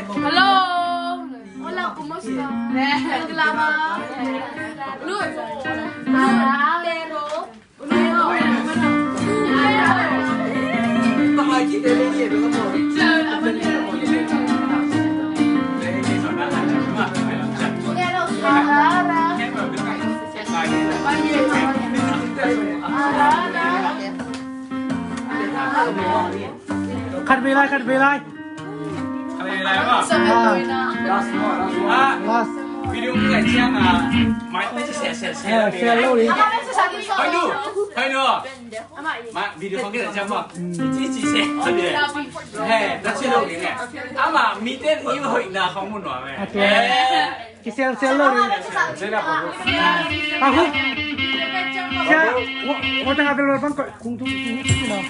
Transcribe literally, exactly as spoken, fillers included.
Hello. Hola, ¿cómo está? Lama. Luz. Luz. Pero. Khat vei lai, khat vei lai. อะไรอะไรวะ อ่า last one, last one. อ่ะ last. วิดีโอนี้แหละเชียงอ่ะ ไม่ไม่ใช่เสียเสียเสีย เออ เสียโลกนี้ เฮ้ยดู เฮ้ยดู มาวิดีโอนี้แหละเชียงบอก อืม จีจีเสียเสีย เฮ้ย แล้วเชียงโลกนี้เนี่ย อ่ะ มา มีเต้นอีกหน่อยนะ ของมุ่นหน่อยไหม โอเค เออ Kisel sel lo ri. Ahu. Sia, wa wa tanga bel bang ko kung tu tu tu no.